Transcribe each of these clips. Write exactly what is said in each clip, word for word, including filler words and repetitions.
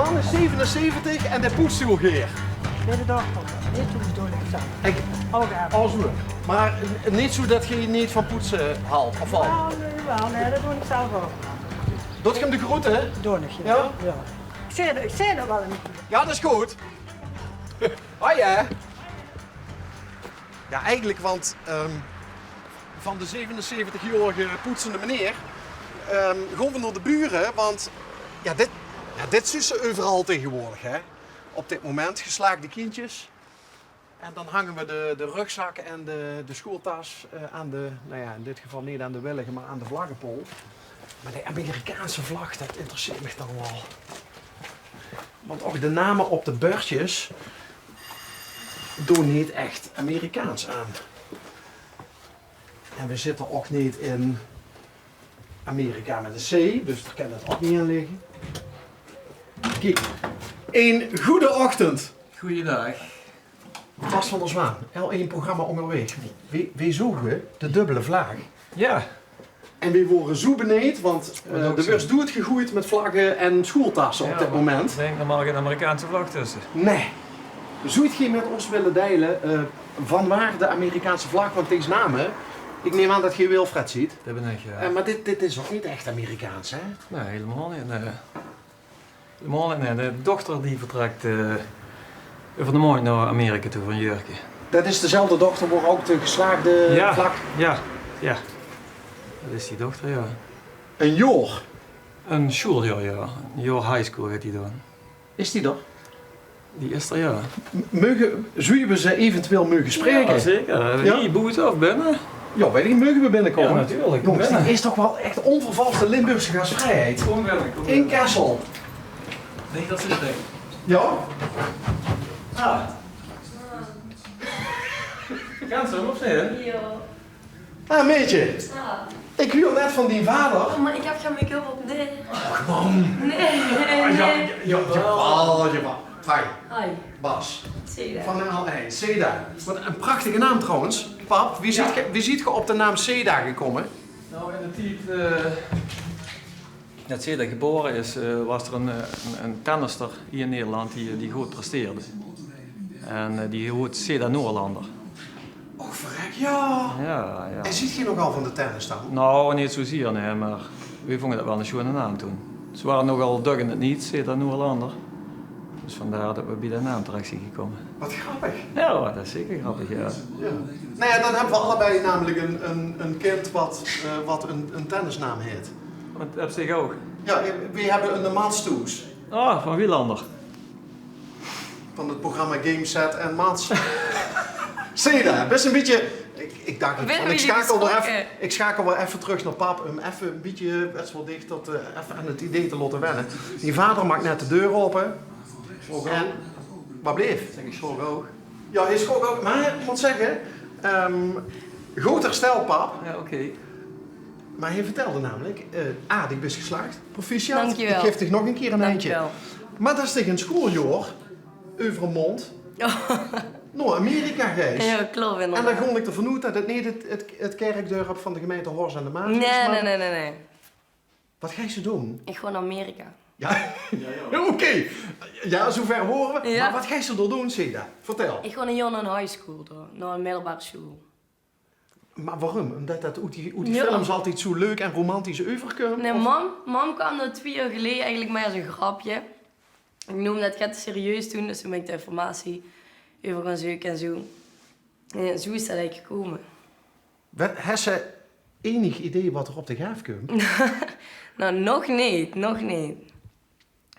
Man is zevenenzeventig en dae poets ow gaer. Bie de dokter. Neet zoe doon ich zelf. Ich, ouch gaer. Mer neet zoe det geer neet van poetse halt, of waal? Jao, nae, waal. Nae, det doon ich zelf ouch. Doot geer 'm de groete? Doon ich, jao. Jao? Jao. Ich zeen, ich zeen 't waal ein bietje. Jao, det is good. Hoi, hè. Jao, eigelik, want, ehm, van de zevenenzeventigjaorige poetsende meneer, ehm, gaon v'r nao de bure, want, jao, dit, jao, dit zuus se euveral taegewoordig, hè. Op dit moment, geslaagde kindjes. En dan hange v'r de, de rugzak en de, de sjoeëltas, eh, aan de, nou jao, in dit geval neet aan de willige, mer aan de vlaggepaol. Mer de Amerikaanse vlag, det interesseert mich dan waal. Want ouch de name op de bördjes doon neet ech Amerikaans aan. En v'r zitte ouch neet in Amerika mit ein C, dus dao kan det ouch neet aan ligke. Kiek, ein gooje ochtend. Goojendaag. Bas van der Zwaan, L één programma Óngerwaeg. Veer, veer zoge de dubbele vlaag. Jao. En veer wore zoe benejd, want, eh, d'r wuuert doedgegoeid mit vlagge en sjoeëltasse op dit moment. Dink normaal gein Amerikaanse vlag tösse. Nae. Zóws se mit ós wille deile, eh, vanwaar de Amerikaanse vlag? Want dees name, ich num aan det geer Wilfred zeet. Det bin ich, jao. Eh, mer dit, dit is ouch neet ech Amerikaans, hè? Nae, hielemaol neet, nae. Hielemaol neet, nae. De dochter die vertrèk, eh, euver de maondj nao Amerika toe veur ein jäörke. Det is dezelfde dochter wo ouch de geslaagde vlag... Jao, jao. Det is die dochter, jao. Ein jaor? Ein sjoeëljaor, jao. Ein jaor high school geit die doon. Is die d'r? Die is d'r, jao. M-, meuge, zólle v'r ze eventueel meuge spraeke? Jao, zeker. Jao? Hie boete of binne? Jao, weit ich, meuge v'r binnekómme? Jao, natuurlik. Jónges, dit is toch waal ech ónvervalste Limburgse gasvrijheid. Kóm binne, kóm binne. In Kessel. Neet det ze sjrik. Jao? Ah. Kins se 'm of neet? Jao. Ah, maedje. Ah. Ich huuer net van dien vader. Oh, mer ich höb gein make-up op, nae. Och, man. Nae, nae. Ah, jao, jao, jawaal, jawaal. Hoi. Hoi. Bas. Seda. Van de L één. Seda. Waat ein prachtige naam trouwens. Pap, wie zeet geer, wie zeet geer op de naam Seda gekómme? Nou, in de tied, eh, det Seda gebaore is, eh, waas d'r ein, eh, ein, ein tennister hie in Nederland die, die good presteerde. En, eh, die hoot Seda Noorlander. Och, verrek, jao. Jao, jao. En zeet geer nogal van de tennis dan? Nou, neet zoezier, nae, mer veer vónge det waal ein sjoeëne naam toen. Ze wore nogal dök in 't niet, Seda Noorlander. Dus vandaar det v'r bie dae naam terech zeen gekómme. Waat grappig. Jao, det is zeker grappig, jao. Jao. Nou jao, dan höbbe v'r allebei namelik ein, ein, ein kind waat, eh, waat ein, ein tennisnaam haet. Want det höbs dich ouch? Jao, veer höbbe eine Mats thoes. Ah, van Wielander. Van 't programma Gameset en Mats. Seda, bès ein bietje, ich, ich dach, ich, van, ich sjakel waal effe, ich sjakel waal effe trök nao pap, óm effe ein bietje, wèts se waal, dich det, eh, effe aan 't idee te laote wenne. Dien vader maak net de deur aope. En, waat bleef? Zèk, ich sjrok ouch. Jao, hae sjrok ouch, mer ich mót zègke, ehm, good herstel, pap. Jao, oké. Mer hae vertèlde namelik, eh, A, dich bès geslaag, proficiat. Dankjewel. Ich gaef dich nog ein kier ein heintje. Dankjewel. Mer det is dich ein sjoeëljaor euver de móndj nao Amerika geis. Jao, klop, inderdaad. En dan gaon ich d'rvan oet det 't neet 't, 't, 't kèrkdörp van de gemeinte Horst aan de Maas is, mer... Nae, nae, nae, nae. Waat geis se doon? Ich gaon nao Amerika. Jao? Jao, jao. Oké. Jao, zoe wied wore v'r. Jao. Mer waat geis se dao doon, Seda? Vertèl. Ich gaon ein jaor nao ein high school dao, nao ein middelbare sjoeël. Mer waorum? Ómdet det oet die, oet die films altied zoe leuk en romantisch euverkump? Nae, of? Mam, mam kwaam dao twie jaor geleje eigelik mieë es ein grapje. Ich noom det get te serieus toen, dus toen bön ich dao informatie euver gaon zeuke en zoe. En zoe is det eigelik gekómme. Waat, hes se enig idee waat d'r op dich aafkump? Nou, nog neet, nog neet.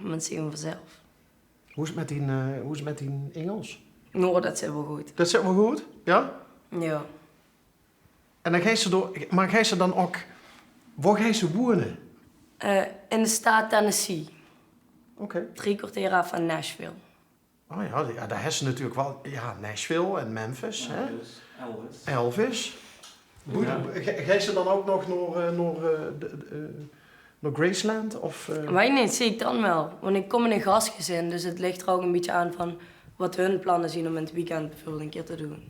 Mer det zeen v'r vanzelf. Wie is 't mit dien, eh, wie is 't mit dien Ingels? Nou, det zit waal good. Det zit waal good, jao? Jao. En dan geis se door, mer geis se dan ouch, wo geis se wone? Eh, in de staat Tennessee. Oké. Drie kerteer aaf van Nashville. Oh jao, jao, dao hes se natuurlik waal, jao, Nashville en Memphis, hè? Memphis, Elvis. Elvis. Boe-, jao. Ge-, geis se dan ouch nog nao, eh, nao, eh, de, de, eh, nao Graceland, of, eh? Weit ich neet, zeen ich dan waal. Want ich kóm in ein gasgezin, dus 't lik d'r ouch ein bietje aan van waat hun planne zeen óm in 't weekend bieveurbeeld ein kier te doon.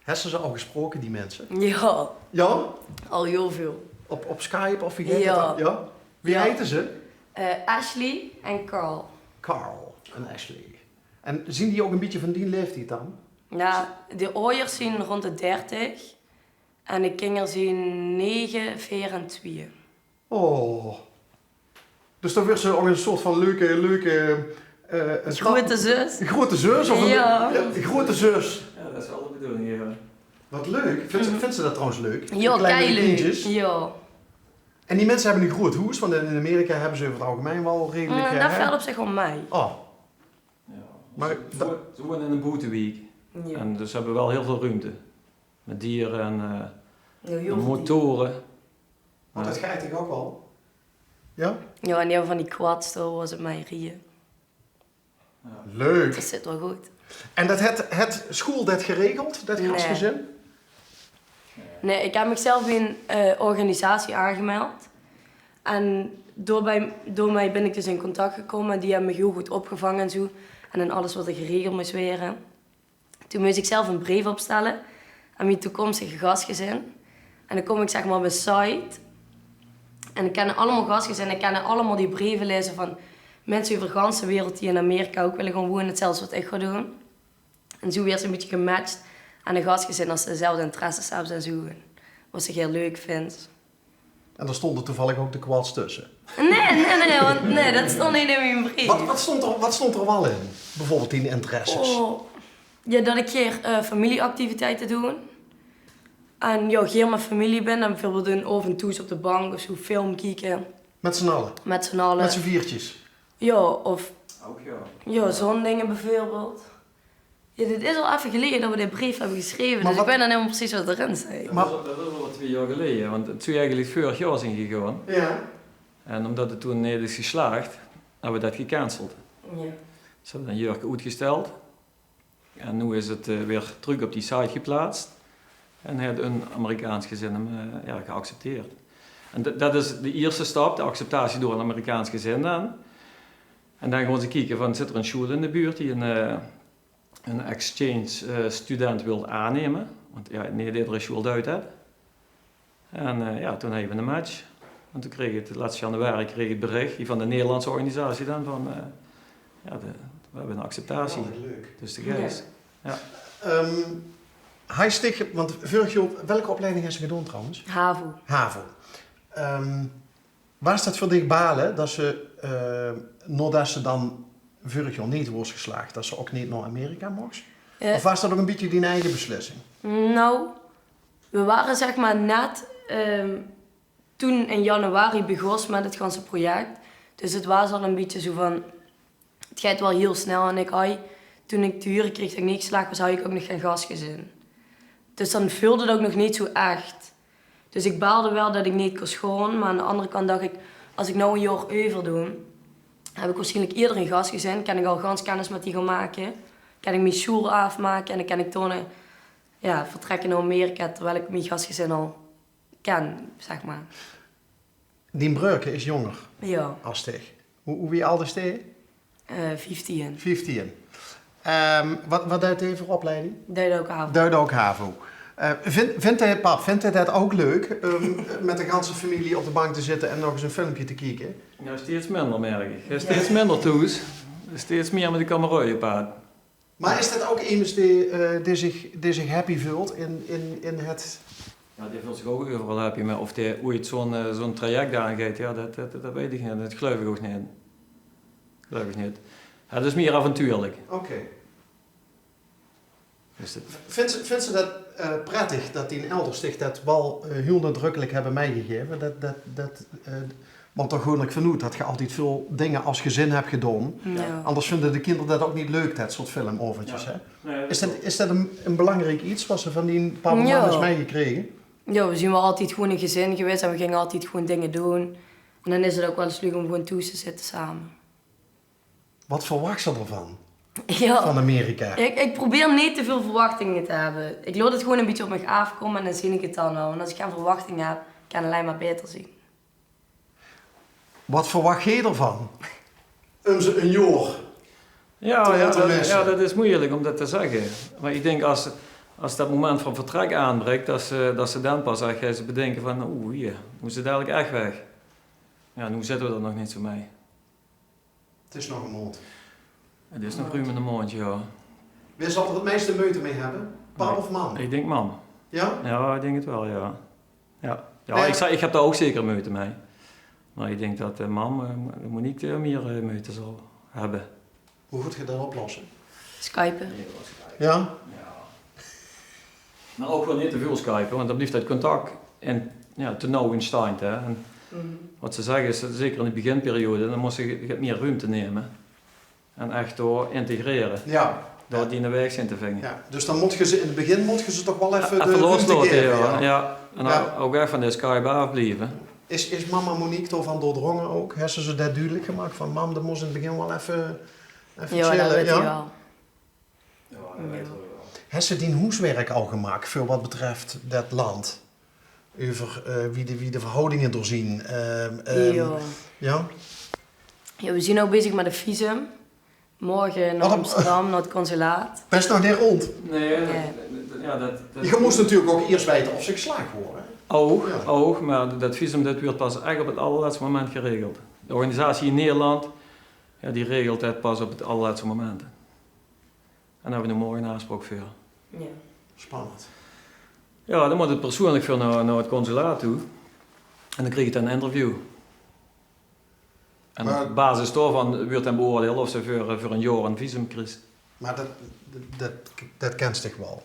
Hes se ze al gesproke, die minse? Jao. Jao? Al hiel väöl. Op, op Skype of wie geit det dan? Jao. Jao? Wie heite ze? Eh, Ashley en Carl. Carl en Ashley. En zien die ouch e bietje vaan dien laeftied daan? Jao, de aojers zien roond de dertig en de kinger zien nege, veer en twieë. Oh. Dus daan weurt ze ouch 'n soort vaan leuke, leuke, eh, groete zus. Groete zus, of 'n, jao, groete zus. Jao, dat is wel de bedoeling, jao. Wat leuk. Vint ze, vint ze dat trouwens leuk? Jao, klein leuk. Jao. En die minse höbbe 'n groet hoes, want in Amerika höbbe ze euver 't algemein wel redelik, eh, dat vèlt op ziech wel mei. Oh. Jao. Meh ze, ze woene in 'n boetewiek. Jao. En dus höbbe wel hiel väöl ruumte. Mèt diere en, eh, motore. Want dat geit toch ouch wel? Jao? Jao, en die höbbe vaan die quads, dao wao ze mei rieje. Leuk. Dat zit wel good. En dat haet, haet sjoel dat geregeld, dat gasgezin? Nein. Nein, iech höb miechzelf bij 'n, eh, organisatie aongemeld. En daobij, daomei bin iech dus in contact gekoume. Die höbbe miech hiel good opgevange en zoe. En in alles wat d'r geregeld mós waere. Toen mós iech zelf 'n breef opstèlle aon mien toekoumstig gasgezin. En daan koum iech, zeg mer, op 'n site. En daan kinne allemaol gasgezin, daan kinne allemaol die breve leze vaan minse euver de ganse wereld die in Amerika ouch wèlle goon wone, 'tzelfde wat iech gaon doen. En zoe weurt 'n bietje gematcht aon de gasgezin es ze dezelfde interesses höbbe en zoe. Wat ze hiel leuk vinde. En dao stoonte toevallig ouch de quads tösse. Nein, nein, nein, nein, want nein, dat stoont neet in mien breef. Wat, wat stoont d'r, wat stoont d'r wel in? Beveurbeeld dien interesses? Oh, jao, dat iech gaer, eh, femielieactiviteite doon. En jao, gaer mèt femilie bin. En beveurbeeld 'nen aovend thoes op de bank of zoe, film kieke. Mèt z'n alle? Mèt z'n alle. Mèt z'n veertjes? Jao, of, jao, zoe'n dinger beveurbeeld. Jao, dit is al eve geleie tot v'r dee breef höbbe gesjreve, dus iech weit neet hielemaol percies wat d'rin steit. Meh dat is al, dat is al wel twie jaor geleie, want 't zouw eigelek veurig jaor zien gegoon. Jao. En umtot 't toen neet is geslaag, höbbe v'r dat gecanceld. Jao. Dus höbbe v'r 'n jäörke oetgesteld. En noe is 't, eh, weer trök op die site geplaats. En haet 'n Amerikaans gezin 'm, eh, jao, geaccepteerd. En dat, dat is de ierste stap, de acceptatie door 'n Amerikaans gezin daan. En daan goon ze kieke vaan, zit 'r 'n sjoel in de buurt die 'n, eh, 'n exchange, eh, student wilt aonneme. Want jao, neet eder sjoel deit dat. En, eh, jao, toen hadde v'r 'ne match. En toen kreeg iech 't, lèste januari kreeg iech 't berich, hei vaan de Nederlandse organisatie daan, vaan, eh, jao, de, v'r höbbe 'n acceptatie. Oh, wat leuk. Dus de geis. Jao. Ehm, haes diech, want veurig jaor, welke opleiding haes diech gedoon trouwens? havo. havo. Ehm, Waas dat veur diech bale, tot ze, eh, naotot ze daan veurig jaor neet waors geslaag, tot ze ouch neet nao Amerika mochs? Eh. Of waas dat ouch e bietje dien eige beslissing? Nou, v'r wore, zeg mer, net, ehm, toen in januari begós mèt 't ganse project. Dus 't waas al e bietje zoe vaan, 't geit wel hiel snel. En iech had, toen iech te hure kreeg tot iech neet geslaag waas, had iech ouch nog gein gasgezin. Dus daan veulde 't ouch nog neet zoe ech. Dus iech baolde wel tot iech neet kós goon, meh aon d'n andere kant dach iech, es iech noe e jaor euver doon, höb iech waarsjienlek ierder e gasgezin, kin iech al gans kennis mèt die goon make, kin iech mien sjoel aofmake en daan kin iech toen, eh, jao, vertrèkke nao Amerika, terwijl iech mien gasgezin al kin, zeg mer. Dien breurke is jónger es diech. Jao. Wie, wie ald is dee? Eh, vieftien. Vieftien. Ehm, wat, wat deit dee veur opleiding? Deit ouch havo. Deit ouch havo. Eh, vin-, vindj dee, pap, vindj dee dat ouch leuk, um, mèt de ganse femilie op de bank te zitte en nog ins e filmke te kieke? Jao, steeds minder, merk iech. Jao, steeds minder thoes. Steeds mie mèt de kameraoj op pad. Meh is dat ouch emes dee, eh, dee ziech, dee ziech happy veultj in, in, in 't... Jao, dee veultj ziech ouch euveral happy, meh of dee oets zoe'n, eh, zoe'n traject aongeit, jao, dat, dat, dat weit iech neet. Dat geluif iech ouch neet. Geluif iech neet. Jao, dat is mie avontuurlek. Oké. Is 't. Vindjs te, vindjs te dat, eh, prettig tot dien elders diech dat wel, eh, hiel noodrökkelek höbbe mètgegaeve? Dat, dat, dat, eh, Want dao goon iech vaanoet tot geer altied väöl dinger es gezin höb gedoon. Jao. Anders vinde de kinder dat ouch neet leuk, dat soort filmaovendjes, hè? Is dat, is dat e, e belaankriek get wat geer vaan dien pap en mam höb mètgekrege? Jao, v'r zien wel altied gewoen e gezin gewees en v'r ginge altied gewoen dinger doon. En daan is 't ouch wel ins leuk um gewoen thoes te zitte same. Wat verwachs te d'rvaan? Jao. Vaan Amerika? Iech, iech probeer neet te väöl verwachtinge te höbbe. Iech laot 't gewoen e bietje op miech aofkoume en daan zien iech 't daan wel. Want es iech gein verwachtinge höb, kin 't allein mer baeter zien. Wat verwachs te d'rvaan? Um ze e jaor te laote misse? Jao, dat, jao, dat is meujelek um dat te zègke. Meh iech dink es, es dat moment vaan vertrèk aonbrek, tot ze, tot ze daan pas ech, eh, ze bedinke vaan, oeh, jee, noe is 't eigelek ech weg. Jao, noe zitte v'r d'r nog neet zoe mèt. 't Is nog 'n maond. 't Is nog ruum 'n maond, jao. Wae zal d'r 't meiste meujte mei höbbe? Pap of mam? Ich dink mam. Jao? Jao, ich dink 't waal, jao. Jao. Jao, ich zag, ich höb dao ouch zeker meujte mei. Mer ich dink det, eh, mam, eh, Mo-, Monique, eh, mier, eh, meujte zal höbbe. Wie geis se det oplosse? Skype. Jao? Mer ouch waal neet te väöl skype, want dan blief det contact in, jao, te nauw in stand, hè. En waat ze zègke is, zeker in de beginperiode, dan mós se get mier ruumte numme. En ech dao integrere. Jao. Dao diene waeg zeen te vinge. Jao, dus dan mót geis se in 't begin mót geis se toch waal effe de ruumte gaeve, jao. Jao. En ouch, ouch ech van de Skype aafblieve. Is, is mama Monique dao van doordrónge ouch? Höbs se det dudelik gemaak van: "Mam, det mós in 't begin waal effe, effe chille"? Jao, det weit ze waal. Höbs se dien hoeswerk al gemaak veur waat betröf det land? Euver, eh, wie de, wie de verhouwdinge dao zeen. Ehm, ehm, jao. Jao, we zeen noe bezig mit 't visum. Morge nao Amsterdam, nao 't consulaat. Bès nog neet rónd? Nae, jao, det, det... Geer mós natuurlik ouch iers weite of ze geslaag waore. Ouch, ouch, mer det visum, det wuuert pas ech op 't allerlètste moment geregeld. De organisatie in Nederland, jao, die regelt det pas op 't allerlètste moment. En dao höbbe we noe morge 'n aafspraok veur. Jao. Spannend. Jao, dan mót 't persoonlik veur nao, nao 't consulaat toe. En dan krieg ich dan 'n interview. En op basis daovan wuuert dan beoordeeld of se veur, eh, veur 'n jaor 'n visum kriegs. Mer det, det, det kins dich waal.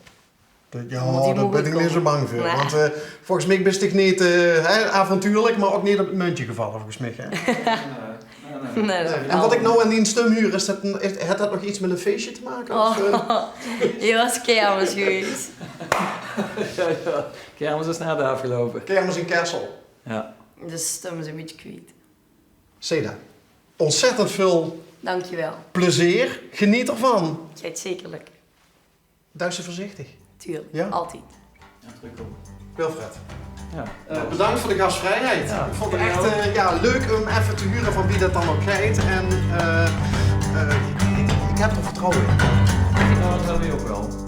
Det, jao, dao bön ich neet zo bang veur. Nae. Want, eh, volges mich bis dich neet, eh, hè, avontuurlik, mer ouch neet op 't muntje gevalle, volges mich, hè. Nae, det... En waat ich noe aan dien stum huur, is det 'n, is, haet det nog get mit 'n feesje te make, of, eh? Jao, is kermis gewaes. Jao, jao. Kermis is net aafgeloupe. Kermis in Kessel. Jao. Dus dan zeen we 'n bietje kwiet. Seda, ontzettend väöl plezeer. Geniet d'rvan. Geit zeker lökke. Duis se veurzichtig? Tuurlik, altied. Wilfred, eh, bedank veur de gasvrijheid. Ich vónj 't ech, eh, jao, leuk um effe te hure van wie det dan ouch geit. En, eh, eh, ich, ich höb d'r vertrouwe in. Jao, det höb ich ouch waal.